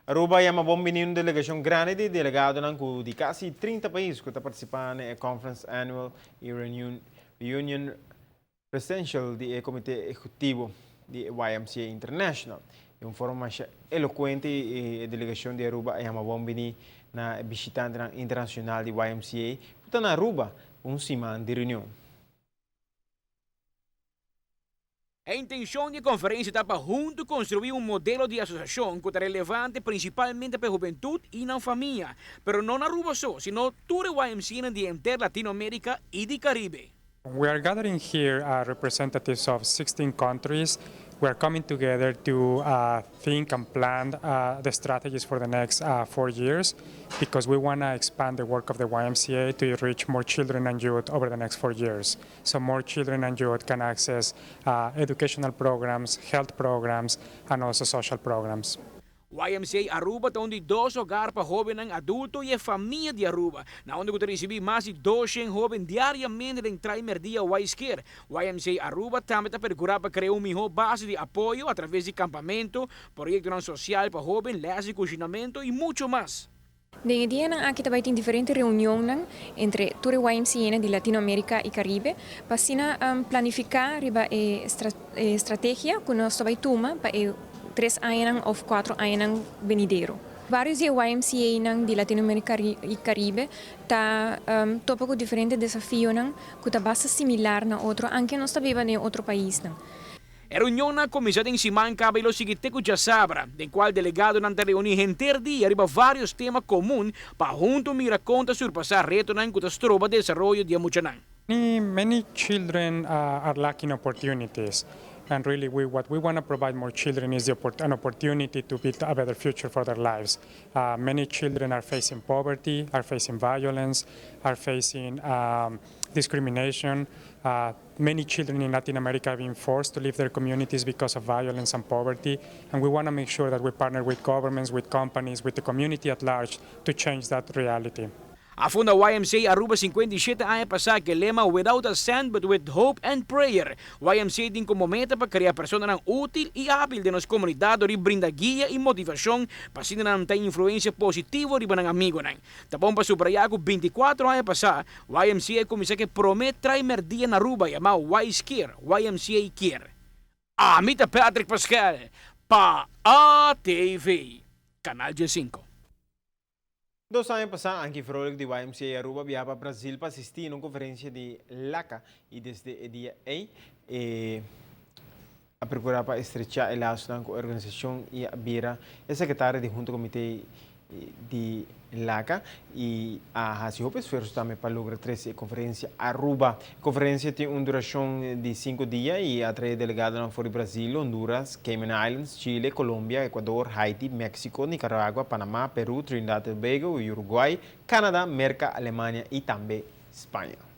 Aruba a yama bon bini un delegacion grandi di delegadonan cu di casi 30 pais cu ta participa na e Conference Annual y Reunion Presidential di e Comite Ehecutivo di YMCA International. Di un forma masha elocuente e delegacion di Aruba a yama bon bini na e bishitantenan internacional di YMCA cu ta na Aruba pa un siman di reunion. E intencion di e conferencia ta pa hunto construi un modelo di asociacion cu ta relevante principalmente pa e hubentud y nan famia, pero no na Aruba so, sino tur e YMCAnan di henter Latinoamerica y di Caribe. We are gathering here representatives of 16 countries. We are coming together to think and plan the strategies for the next 4 years because we want to expand the work of the YMCA to reach more children and youth over the next 4 years, so more children and youth can access educational programs, health programs, and also social programs. YMCA Aruba ta un di dos hogar pa hobennan, adulto y famia di Aruba, na unda ta ricibi mas di 200 hoben diariamente den Traimerdia Y's Kier. YMCA Aruba tambe ta percura pa crea un miho base di apoyo a traves di campamento, proyecto social pa hoben, les di cushinamento y mucho mas. Den dia nan aki tambe tin diferente reunion entre tur YMCA di Latinoamerica y Caribe pa asina planifica riba e strategia cu nos ta bay tuma pa e 3 aña of 4 aña venidero. Varios di YMCA nan di Latinoamerica y Caribe ta topa cu diferente desafio nan cu ta basta similar na otro, aunke nos ta biba den otro pais nan. E reunion a cuminsa den siman caba y lo sigui te cu diasabra, den cual delegadonan ta reuni henter dia riba varios tema comun pa hunto mira con ta surpasa retonan cu ta stroba desaroyo di muchanan. Many, many children are lacking opportunities. And really, what we want to provide more children is an opportunity to build a better future for their lives. Many children are facing poverty, are facing violence, are facing discrimination. Many children in Latin America have been forced to leave their communities because of violence and poverty. And we want to make sure that we partner with governments, with companies, with the community at large to change that reality. A funda YMCA Aruba 57 aña pasa cu e lema "Without a Cent but with Hope and Prayer". YMCA tin como meta pa crea personanan util y habil den nos comunidad y brinda guia y motivacion pa asina nan tin influencia positivo riba nan amigonan. Ta bon pa subraya cu 24 aña pasa, YMCA a cuminsa cu e prome Traimerdia na Aruba yama Y's Kier, YMCA Kier. Ami ta Patrick Pascal, pa ATV, Canal G5. 2 aña pasa, Anki Vrolijk di YMCA Aruba a biaha pa Brasil pa asisti na un conferencia di LACA y desde e dia ey a percura pa estrecha e laso cu e organisacion y a bira e secretario di hunto comite di LACA y a haci hopi esfuerso tambe pa logra trece e conferencia Aruba. E conferencia tin un duracion di 5 dia y a atrae delegado for di Brasil, Honduras, Cayman Islands, Chile, Colombia, Ecuador, Haiti, Mexico, Nicaragua, Panama, Peru, Trinidad y Tobago, Uruguay, Canada, Merca, Alemania y tambe Spaña.